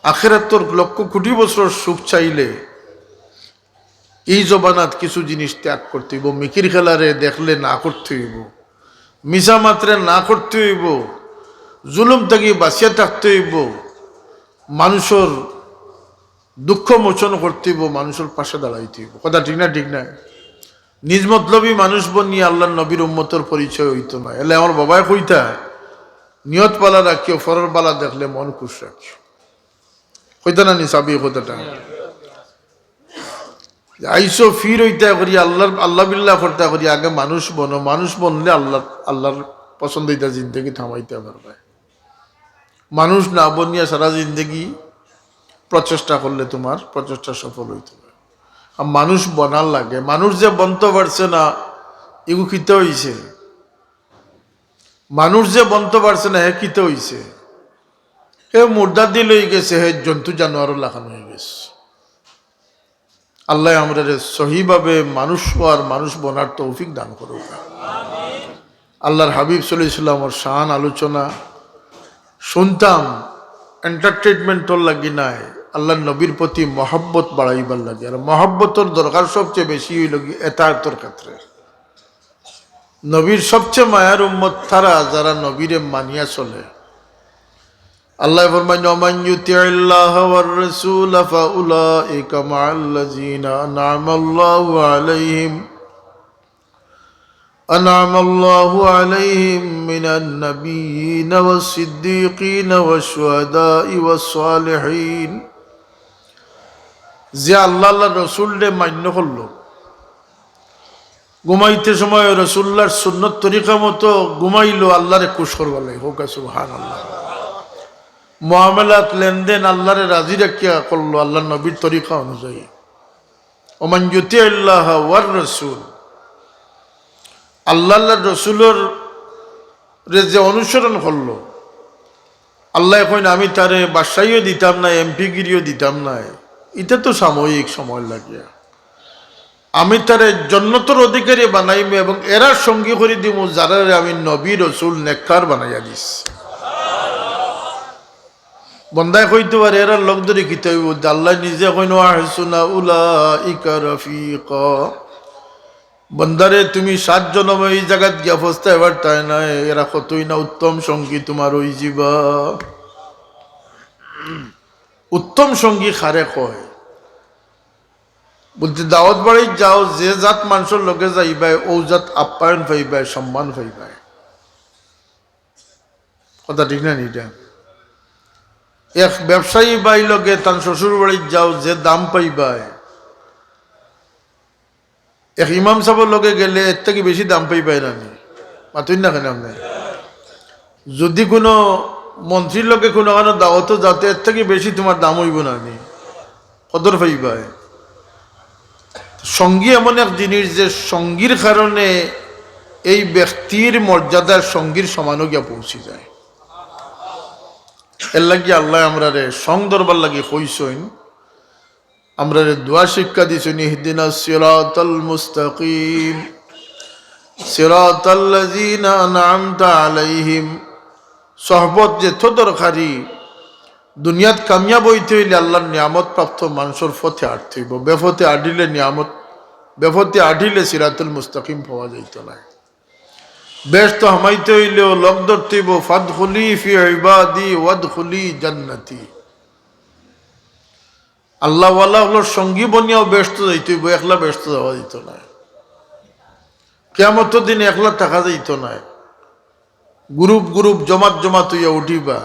আখেরাতর লক্ষ কোটি বছরর সুখ চাইলে ই জমানাত কিছু জিনিস ত্যাগ করতে অইবো। মিকির খেলারে দেখলে না করতে অইবো, মিছা মাতরে না করতে অইবো, জুলুম থাকি বাঁচিয়া থাকতে অইবো, মানুষর দুঃখ মোচন করতে অইবো, মানুষর পাশে দাঁড়াইতে অইবো। কথা ঠিক না? ঠিক না? নিজ মতলবী মানুষ বনিয়া আল্লার নবীর উম্মতর পরিচয় অইতো নায়। এলে আমার বাবায় কইতা, নিয়ত বালা রাখিও, পরর বালা দেখলে মন খুশ রাখিও। কইতা না নি সাবি কথাটা? আইছো ফির অইতা করি, আল্লার, আল্লা বিল্লা করতা করি, আগে মানুষ বনো, মানুষ বনলে আল্লার, আল্লার পছন্দিদা জিন্দেগি থামাইতা পারবায়। মানুষ না বনিয়া সারা জিন্দেগি প্রচেষ্টা করলে তুমার প্রচেষ্টা সফল অইতো নায়। আর মানুষ বনার লাগে, মানুষ যে বনতো পারছে না, ইগু কিতা অইছে? মানুষ যে বনতো পারছে না, হে কিতা অইছে? হে মুর্দাদি লই গেছে, হে জন্তু জানোয়ারর লাখান অই গেছে। আল্লায় আমরারে সহিভাবে মানুষ অওয়ার, মানুষ বনার তৌফিক দান করুক। আল্লার হাবিব সাল্লাল্লাহু আলাইহি ওয়াসাল্লামর শান আলোচনা শুনতাম, entertainment অর লাগি নায়, আল্লার নবীর প্রতি মহব্বত বাড়াইবার লাগি। আর মহব্বতর দরকার সবচেয়ে বেশি অইলো গি এতায়াতর ক্ষেত্রে। নবীর সবচেয়ে মায়ার উম্মত তারা, যারা নবীরে মানিয়া চলে। আল্লায় ফরমাইন, "ওমান ইউতিইল্লাহা ওয়ার রাসূলা ফাউলাইকা মাআল্লাযীনা আনআমাল্লাহু আলাইহিম, আনআমাল্লাহু আলাইহিম মিনান নাবিয়্যিনা ওয়াস সিদ্দীকিনা ওয়াশ শুহাদাই ওয়াস সালিহিন।" যে আল্লা, আল্লার রসুলরে মান্য করলো, ঘুমাইতে সময় রসুল্লার সুন্নত তরিকা মতো ঘুমাইলো, আল্লারে খুশ করবার লাগি। কউক্কা সুবহানাল্লাহ। মুআমালাত, লেনদেন আল্লারে রাজি রাখিয়া করলো, আল্লার নবীর তরিকা অনুযায়ী। ওমান ইউতিইল্লাহা ওয়ার রাসূল, আল্লা, আল্লার রসুলর রে যে অনুসরণ করলো, আল্লায় কইন, "আমি তারে বাদশাইও দিতাম নায়, এমপিগিরিও দিতাম নায়, ইটা তো সাময়িক সময় লাগিয়া। আমি তারে জন্নতর অধিকারী বানাইমু এবং এরার সঙ্গী করি দিমু, যারারে আমি নবী, রসুল, নেককার বানাইয়া দিছি।" বন্দায় কইতো পারে, "এরার লগ ধরি কিতা অইবো?" আল্লায় নিজে কইন, "ওয়া হাসুনা উলাইকা রফিকা।" বন্দারে, তুমি সাত জনমে ই জাগাত গিয়া পৌঁছতায় পারতায় নায়, এরা কতই না উত্তম সঙ্গী তুমার অইযিবা। উত্তম সঙ্গী কারে কয়? বলতে, দাওয়াত বাড়িত যাও, যে জাত মানষর লগে যাইবায়, অউ জাত আপ্যায়ন পাইবায়, সম্মান পাইবায়। কথা ঠিক না নি ইটা? এক ব্যবসায়ী ভাই লগে তান শ্বশুর বাড়িত যাও, যে দাম পাইবায়, এক ইমাম সাবর লগে গেলে এর থাকি বেশি দাম পাইবায় না নি? মাতইন না কেনে আপনে? যদি কুনু মন্ত্রীর লগে কুনুখানো দাওয়াতো যাতে এর থাকি বেশি তুমার দাম অইবো না নি, কদর পাইবায়। সঙ্গী এমন এক জিনিস যে সঙ্গীর কারণে এই ব্যক্তির মর্যাদা সঙ্গীর সমানো গিয়া পৌঁছি যায়। এর লাগি আল্লায় আমরারে সং ধরবার লাগি কইছইন, আমরারে দোয়া শিক্ষা দিছইন, "ইহদিনাস সিরাতাল মুস্তাকিম, সিরাতাল্লাযিনা আনআমতা আলাইহিম।" সহবত যেত দরকারি, দুনিয়াত কামিয়াব অইতে অইলে আল্লার নিয়ামত প্রাপ্ত মানষর পথে আটতে অইবো। বেপথে আটিলে নিয়ামত, বেপথে আটিলে সিরাতুল মুস্তাকিম পাওয়া যাইতো নায়। বেহেস্তো হামাইতে অইলেও লগ ধরতে অইবো, "ফাদখুলি ফি ইবাদি ওয়াদখুলি জান্নাতি।" আল্লাহওয়ালা অকলর সঙ্গী বনিয়াও বেহেস্তো যাইতে অইবো, একলা বেহেস্তো যাওয়া যাইতো নায়। কিয়ামতর দিন একলা থাকা যাইতো নায়। গ্রুপ গ্রুপ, জমাত জমাত অইয়া উঠিবা।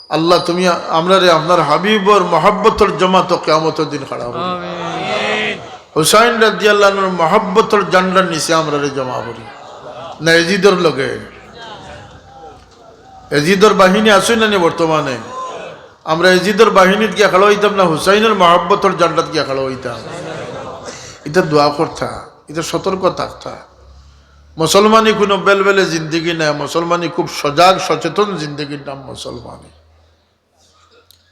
আল্লাহ, তুমি আমরারে আপনার হাবিবর মহব্বতর জমাতো কিয়ামতর দিন খাড়া করিও। আমিন। হুসাইন রাদিয়াল্লাহু আনহুর মহব্বতর ঝান্ডার নিচে আমরারে জমা করিও। না এজিদর লগে, এজিদর বাহিনী আছে না নি বর্তমানে? আমরা এজিদর বাহিনীত গিয়া খাড়া অইতাম না, হুসাইনর মহব্বতর ঝান্ডাত গিয়া খাড়া অইতাম। ইতা দোয়া করতা, ইতা সতর্ক থাকতা। মুসলমানি কুনু বেলবেলে জিন্দেগি নায়, মুসলমানি খুব সজাগ সচেতন জিন্দেগির নাম মুসলমানি।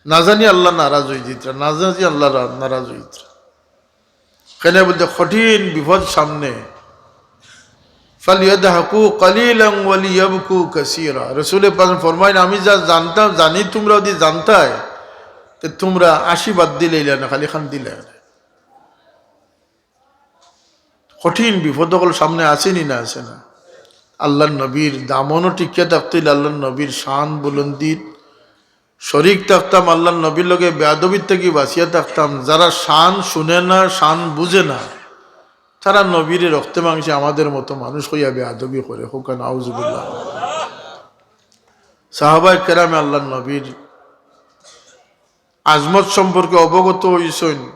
না জানি আল্লাহ নারাজ অইযিতরা, না জানি আল্লাহ রা-, নারাজ অইযিতরা। কেনে বুলতে কঠিন বিপদ সামনে। "ফালিয়াদহাকু কালিলান ওয়ালিয়াবকু কাসীরা।" রাসূলে পাক ফরমাইন, "আমি যা জানতাম, জানি তুমরা যুদি জানতায়, তে তুমরা আশি বাদ দিলাইলায় না, খালি কান্দিলায় না।" কঠিন বিপদ অকল সামনে আছে নি না আছে না? আল্লার নবীর দামনো টিকিয়া থাকতে অইলে আল্লার নবীর শান বুলন্দিত শরিক থাকতাম, আল্লার নবীর লগে বেয়াদবির থাকি বাঁচিয়া থাকতাম। যারা শান শুনে না, শান বুঝে না, তারা নবীরে রক্তে মাংসে আমাদের মতো মানুষ কইয়া বেয়াদবি করে। কউক্কা নাউজুবিল্লাহ। সাহাবায়ে কেরামে আল্লার নবীর আজমত সম্পর্কে অবগত অইছইন।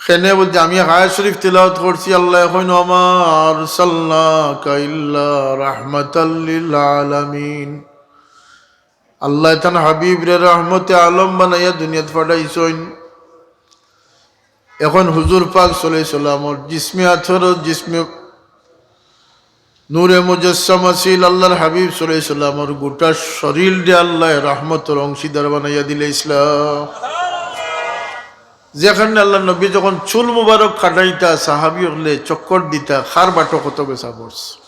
কেনে বুলতে আমি এক আয়াত শরিফ তিলাওয়াত করছি, আল্লায় কইন, "ওয়া মা আরসালনাকা ইল্লা রাহমাতাল লিল আলামিন।" আল্লায় তান হাবিবরে রহমতে আলম বানাইয়া দুনিয়াত পাঠাইছইন। এখন হুজুর পাক সাল্লাল্লাহু আলাইহি ওয়াসাল্লামর জিসমে আতর, জিসমে নূরে মুজাসসাম আছিল। আল্লার হাবিব সাল্লাল্লাহু আলাইহি ওয়াসাল্লামর গোটা শরীলরে আল্লায় রহমতর অংশীদার বানাইয়া দিলাইছলা। যেখানে আল্লার নবী যখন চুল মুবারক কাটাইতা, সাহাবী অকলে চক্কর দিতা, কার বাটো কত বেছা পড়ছে।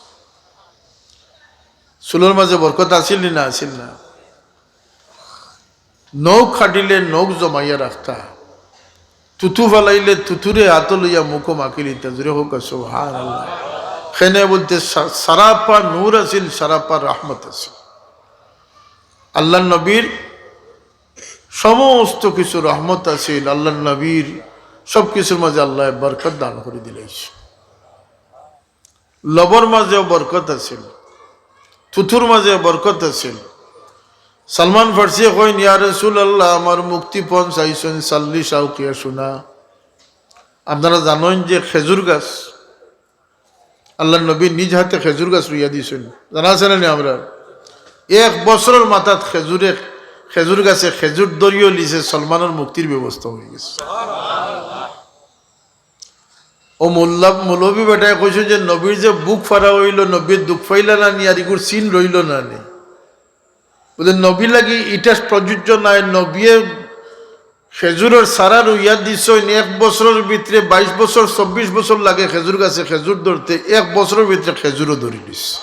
চুলর মাঝে বরকত আছিল নি না আছিল না? নখ কাটিলে নখ জমাইয়া রাখতা, থুথু ফালাইলে থুথুরে আতো লইয়া মুখো মাখিলিতা। জোরে কউক্কা সুবহানাল্লাহ। কেনে বুলতে সা-, সারাপা নূর আছিল, সারাপা রহমত আছিল। আল্লার নবীর সমস্ত কিছু রহমত আছিল। আল্লার নবীর সব কিছুর মাঝে আল্লায় বরকত দান করি দিলাইছে। লবর মাঝেও বরকত আছিল, থুথুর মাঝেও বরকত আছিল। সালমান ফার্সিয়ে কইন, "ইয়া রাসূলুল্লাহ, আমার মুক্তিপণ চাইছইন চাল্লিশ আউকিয়া সোনা।" আপনারা জানইন যে খেজুর গাছ, আল্লার নবী নিজ হাতে খেজুর গাছ রুইয়া দিছইন, জানা আছে না নি আমরার? এক বছরর মাথাত খেজুরে, খেজুর গাছে খেজুর ধরিও লিছে, সালমানর মুক্তির ব্যবস্থা অইগেছে। ও মোল্লা, মৌলভী বেটায় কইছইন যে নবীর যে বুক ফাড়া অইলো, নবীয়ে দুখ পাইলা না নি, আর ইগুর চিন রইলো না নি। বুলে, নবী লাগি ইটা প্রযোজ্য নায়, নবীয়ে খেজুরর চারা রুইয়া দিছইন, এক বছরর ভিতরে, বাইশ বছর, চব্বিশ বছর লাগে খেজুর গাছে খেজুর ধরতে, এক বছরর ভিতরে খেজুরও ধরি দিছে।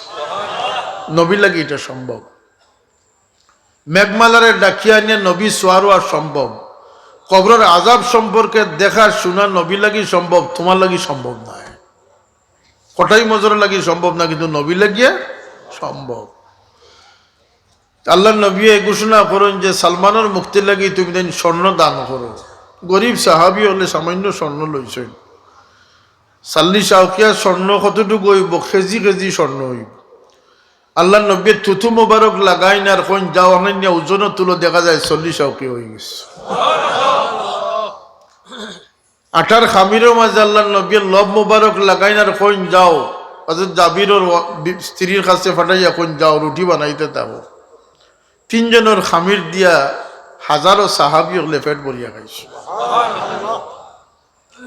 নবী লাগি ইটা সম্ভব। মেঘমালারে ডাকিয়া আনিয়া নবী সোয়ার অওয়া সম্ভব। কবরর আজাব সম্পর্কে দেখা শুনা নবী লাগি সম্ভব, তুমার লাগি সম্ভব নায়। কটাই মজর লাগি সম্ভব না, কিন্তু নবী লাগিয়া সম্ভব। আল্লার নবীয়ে ঘোষণা করইন যে সালমানর মুক্তির লাগি তুমি দেন স্বর্ণ দান করো। গরিব সাহাবী অকলে সামান্য স্বর্ণ লইছইন। চাল্লিশ আউকিয়া স্বর্ণ কতটুকু অইবো? কেজি কেজি স্বর্ণ অইবো। আল্লার নবীয়ে থুথু মোবারক লাগাইন আর কইন, "যাও, অখান নিয়া ওজনো তুলো, দেখা যায় চল্লিশ আউকিয়া অইগেছে।" আটার খামিরর মাঝে আল্লার নবীয়ে লব মোবারক লাগাইন আর কইন, "যাও।" হযরত জাবিরর ওয়া-, বি-, স্ত্রীর কাছে পাঠাইয়া কইন, "যাও, রুটি বানাইতে থাকো।" তিনজনর খামির দিয়া হাজারো সাহাবি অকলে পেট ভরিয়া খাইছইন।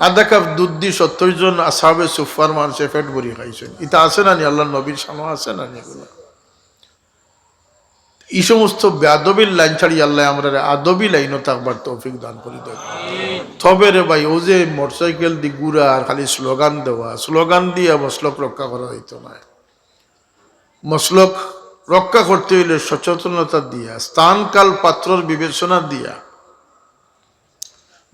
আধা কাপ দুধ দি সত্তর জন আসহাবে সুফফার মানষে পেট ভরি খাইছইন। ইতা আছে না নি? আল্লাহর নবীর শানো আছে না নি এগুলা? ই সমস্ত বেয়াদবির লাইন ছাড়ি আল্লাহ আমরারে আদবি লাইনও থাকবার তৌফিক দান করি দেন। তবে রে ভাই, ও যে মোটরসাইকেল দি ঘুরা আর খালি স্লোগান দেওয়া, স্লোগান দিয়া মসলক রক্ষা করা যাইতো নায়। মসলক রক্ষা করতে অইলে সচেতনতা দিয়া, স্থান কাল পাত্রর বিবেচনা দিয়া,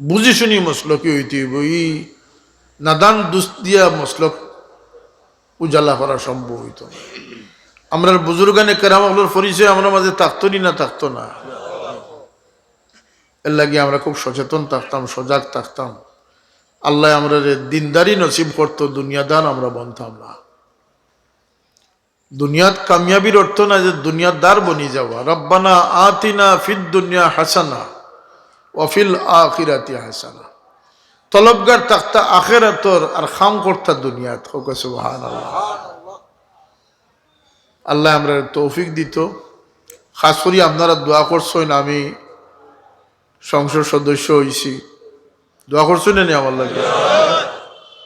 বুঝি শুনি মসলকি অইতে অইবো। ই নাদান দুস্ত দিয়া মসলক উজালা করা সম্ভব অইতো না। আমরার বুজুর্গানে কেরাম অকলর পরিচয় আমরার মাঝে থাকতো নি না থাকতো না? এর লাগি আমরা খুব সচেতন থাকতাম, সজাগ থাকতাম। আল্লাহ আমরারে দিনদারি নসিব করতো, দুনিয়াদার আমরা বনতাম না। দুনিয়াত কামিয়াবির অর্থ না যে দুনিয়াদার বনি যাওয়া। রব্বানা আতিনা ফিদ দুনিয়া হাসানা ওয়া ফিল আখিরাতি হাসানা। তলবগার থাকতা আখেরাতর আর কাম করতা দুনিয়াত। কউক্কা সুবহানাল্লাহ। আল্লাহ আমরারে তৌফিক দিতো। খাছ করি আপনারা দোয়া করছইন, আমি সংসদ সদস্য অইছি। দোয়া করছইন নি আমার লাগি?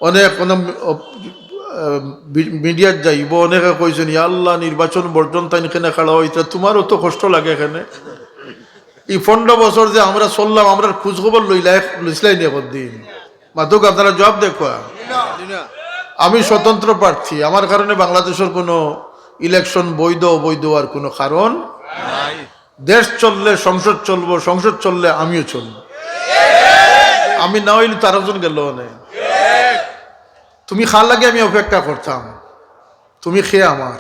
অনেক, অনেক, ও, আহ, মি-, মিডিয়াত যাইবো, অনেকে কইছইন, "ইয়া আল্লাহ, নির্বাচন বর্জন তাইন কেনে খাড়া অইতরা, তুমারও তো কষ্ট লাগে কেনে।" ই পনরো বছর যে আমরা চললাম, আমরার খোঁজ খবর লইলা, লইছলায় নি একদিন? মাতুক, আপনারা জবাব দেউক্কা। আমি স্বতন্ত্র প্রার্থী, আমার কারণে বাংলাদেশর কোনো ইলেকশন বৈধ অবৈধ আর কোনো কারণ নাই। দেশ চললে সংসদ চলবো, সংসদ চললে আমিও চলবো। আমি না অইলে তো আরোজন গেল অনে। তুমি কার লাগি আমি অপেক্ষা করতাম, তুমি কে আমার?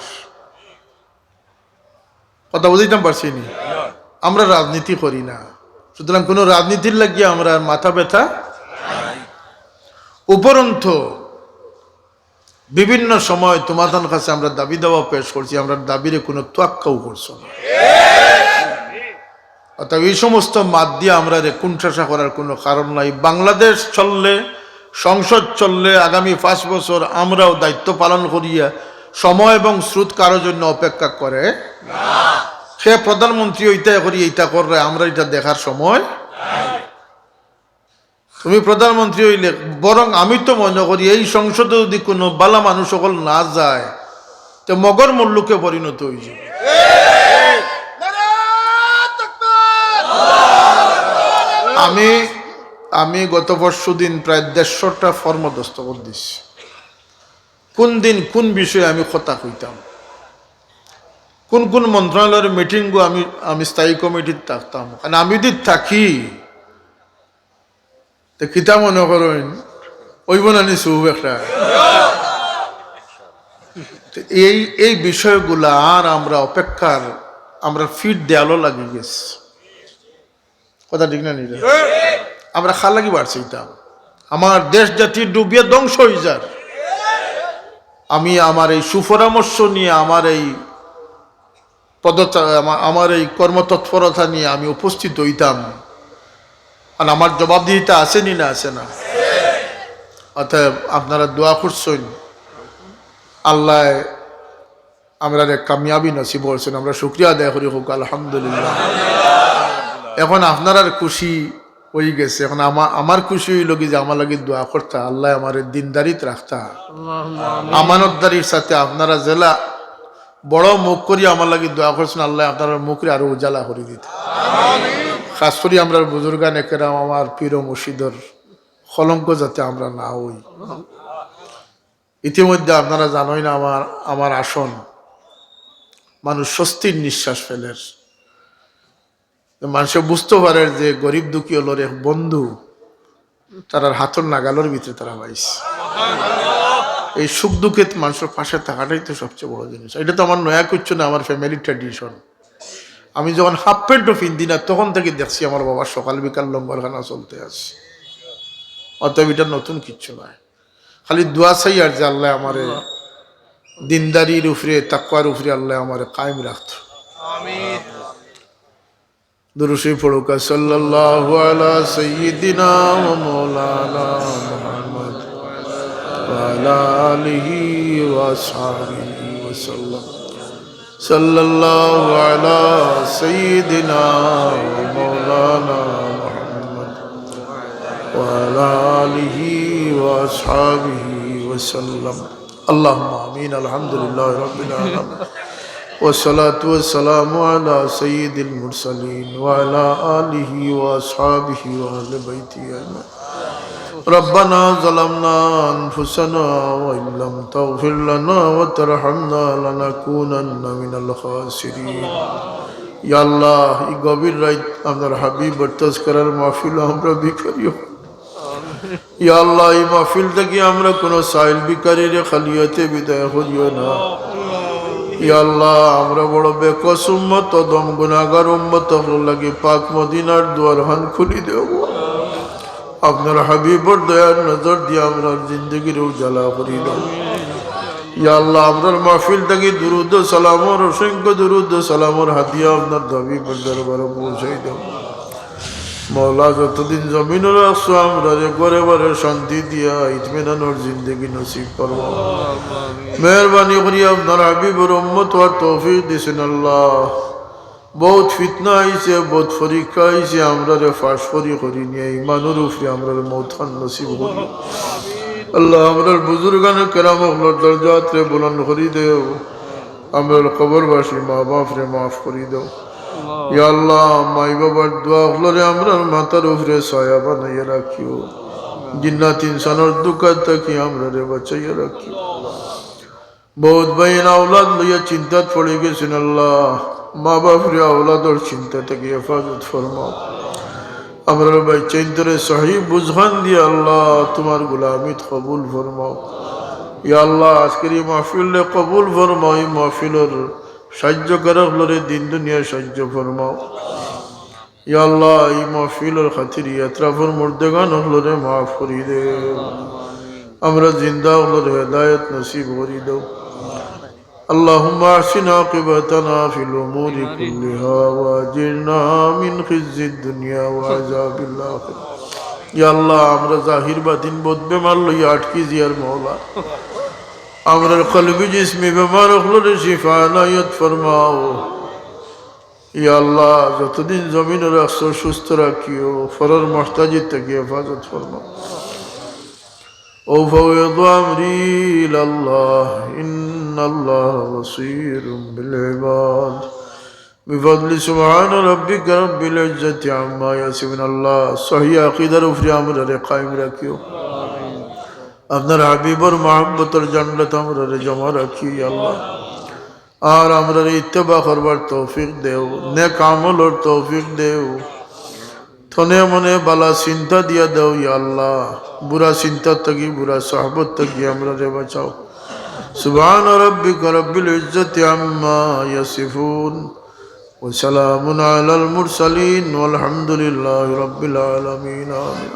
কথা বুঝাইতাম পারছি নি? আমরা রাজনীতি করি না, সুতরাং কোনো রাজনীতির লাগিয়া আমরার মাথা ব্যথা। উপরন্ত বিভিন্ন সময় তুমাতান কাছে আমরা দাবি দাওয়া পেশ করছি, আমরার দাবিরে কোনো তোয়াক্কাও করছো না। অতএব এই সমস্ত মাত দিয়া আমরারে কুনঠাসা করার কোনো কারণ নাই। বাংলাদেশ চললে, সংসদ চললে, আগামী পাঁচ বছর আমরাও দায়িত্ব পালন করিয়া সময় এবং স্রোত কারো জন্য অপেক্ষা করে না। কে প্রধানমন্ত্রী অইতা করি ইতা কররে, আমরার ইটা দেখার সময়। তুমি প্রধানমন্ত্রী অইলে, বরং আমি তো মনে করি এই সংসদে যদি কোনো বালা মানুষ অকল না যায়, তে মগর মুল্লুকে পরিণত অইযিবো। আমি, আমি গত পরশু দিন প্রায় দেড়শোটা ফর্ম দস্তখত দিছি। কোন দিন কোন বিষয়ে আমি কথা কইতাম, কোন কোন মন্ত্রণালয়ের মিটিংগো আমি, আমি স্থায়ী কমিটিত থাকতাম, কারণ আমি যদি থাকি, তে কিতা মনে করইন, অইবো না নি সুব একটা? তে এই, এই বিষয়গুলা আর আমরা অপেক্ষার, আমরা ফিট দেয়ালো লাগি গেছি। কথা ঠিক না নি রে? আমরা কার লাগি বাড়ছি ইতা? আমার দেশ জাতি ডুবিয়া ধ্বংস অই যার। আমি আমার এই সুপরামর্শ নিয়া, আমার এই পদচা-, আমা-, আমার এই কর্মতৎপরতা নিয়া আমি উপস্থিত অইতাম। আর আমার জবাবদিহিতা আছে নি না আছে না? অতএব আপনারা দোয়া করছইন, আল্লায় আমরারে কামিয়াবি নসিব করছইন, আমরা শুকরিয়া আদায় করি, কউক্কা আলহামদুলিল্লাহ। এখন আপনারার খুশি অই গেছে, এখন আমা-, আমার খুশি অইলো কি যে আমার লাগি দোয়া করতা, আল্লায় আমারে দিনদারিত রাখতা, আমানতদারির সাথে আপনারা যেলা বড় মুখ করি আমার লাগি দোয়া করছইন, আল্লায় আপনারার মুখরে আরো উজালা করি দিতা। খাছ করি আমরার বুজুর্গানে কেরাম, আমার পীর ও মুর্শিদর কলঙ্ক যাতে আমরা না অই। ইতিমধ্যে আপনারা জানইন আমার, আমার আসন, মানুষ স্বস্তির নিঃশ্বাস ফেলের। মানষে বুঝতো পারের যে গরিব দুঃখী অকলর এক বন্ধু তারার হাতর নাগালর ভিতরে তারা পাইছে। এই সুখ দুঃখে মানষর পাশে থাকাটাই তো সবচেয়ে বড় জিনিস। ইটা তো আমার নয়া কিচ্ছু না, আমার family tradition। আমি যখন হাফ প্যান্টও পিন্দি না, তখন থাকি দেখছি আমার বাবার সকাল বিকাল লঙ্গরখানা চলতে আছে। অতএব ইটা নতুন কিচ্ছু নায়। খালি দোয়া চাই আর যে আল্লায় আমারে দিনদারির উপরে, তাকওয়ার উপরে আল্লায় আমারে কায়েম রাখতো। আমিন। দুরূদ শরীফ পড়ুক্কা, সাল্লাল্লাহু আলা সাইয়্যিদিনা ওয়া মাওলানা মুহাম্মদ ওয়া আলা আলিহি ওয়া সাহবিহি ওয়া সাল্লাম। صلى الله على سيدنا ومولانا محمد وعلى آله وأصحابه وسلم. اللهم آمين. الحمد لله رب العالمين. والصلاة والسلام على سيد المرسلين وعلى آله وأصحابه وأهل بيته أجمعين. ربنا ظلمنا أنفسنا وإن لم تغفر لنا وترحمنا لنكونن من الخاسرين. ইয়া আল্লাহ, এই গভীর রাইত আপনার হাবিবর তজকিরার মাহফিলো আমরা ভিখারি অই। ইয়া আল্লাহ, এই মাহফিল থাকি আমরা কুনু সাইল ভিখারিরে খালি আতে বিদায় করিও না। ইয়া আল্লাহ, আমরা বড় বেকস উম্মত, অধম গুনাহগার উম্মত অকলর লাগি পাক মদিনার দুয়ারখান খুলি দেও। আপনার হাবিবর দয়ার নজর দিয়া আমরার জিন্দেগিরে উজালা করি দেও। ইয়া আল্লাহ, আমরার মাহফিল থাকি দুরুদ ও সালামর, অসংখ্য দুরুদ ও সালামর হাদিয়া আপনার হাবিবর দরবারো পৌঁছাই দেও। মওলা, যতদিন জমিনো রাখছো, আমরারে ঘরে বারে শান্তি দিয়া ইতমিনানর জিন্দেগি নসিব ফরমাও। মেহেরবানি করি আপনার হাবিবর উম্মত অওয়ার তৌফিক দিছইন আল্লাহ। বউত ফিতনা আইছে, বউত পরীক্ষা আইছে, আমরারে ফাঁস করি করি নিয়া ইমানর উপরে আমরারে মউতখান নসিব করি। আল্লাহ, আমরার বুজুর্গানে কেরাম অকলর দরজাতরে বুলন্দ করি দেও। আমরার কবরবাসী মা বাপরে মাফ করি দেও। ইয়া আল্লাহ, মাই বাবার দোয়া অকলরে আমরার মাথার উপরে ছায়া বানাইয়া রাখিও। জিন্নাত ইনসানর ধুকা থাকি আমরারে বাঁচাইয়া রাখিও। বউত ভাইয়াইন আওলাদ লইয়া চিন্তাত পড়ি গেছইন আল্লাহ, মা বাপরে আওলাদর চিন্তা থাকি হেফাজত ফরমাও। আমরার বাইচ্চাইন্তরে সহি বুঝখান দিয়া আল্লাহ তুমার গোলামিত কবুল ফরমাও। ইয়া আল্লাহ, আজকের এই মাহফিলরে কবুল ফরমাও, এই মাহফিলর সাহায্যকারী অকলরে দিন দুনিয়া সাহায্য ফরমাও। ইয়া আল্লাহ, এই মাহফিলর খাতিরে আতরাফর মুর্দেগান অকলরে মাফ করি দেও। আমরার জিন্দা অকলরে হেদায়েত নসিব করি দেও। اللهم أحسن عاقبتنا في الأمور كلها وأجرنا من خزي الدنيا وعذاب الآخرة. ইয়া আল্লাহ, আমরা জাহির বাতিন বউত বেমার লইয়া আটকি যিয়ার মওলা। আমরার কলবি জিসমি বেমার অকলরে শিফা এনায়েত ফরমাও। ইয়া আল্লাহ, যতদিন জমিনো রাখছো সুস্থ রাখিও, পরর মুহতাজি থাকি হেফাজত ফরমাও। أفوض أمري إلى الله إن الله بصير بالعباد. بفضل سبحان ربك رب العزة عما يصفون. আল্লাহ, সহি আকিদার উপরে আমরারে কায়েম রাখিও। আপনার হাবিবর মহব্বতর জান্নাত আমরারে জমা রাখিও, ইয়া আল্লাহ। আর আমরারে ইত্তেবা করবার তৌফিক দেও, নেক আমলর তৌফিক দেও। তনে মনে বালা চিন্তা দিয়া দেও, ইয়া আল্লাহ। বুরা চিন্তা থাকি, বুরা সহবত থাকি আমরারে বাঁচাও। سبحان ربك رب العزة عما يصفون وسلام على المرسلين والحمد لله رب العالمين. آمين.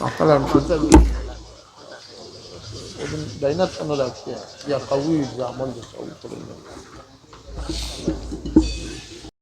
আপনারা আমি শুনতে ওদিন ডাইনার সামনে রাখছে, ইয়া কাউই যে আমল যে সব করে নেবে।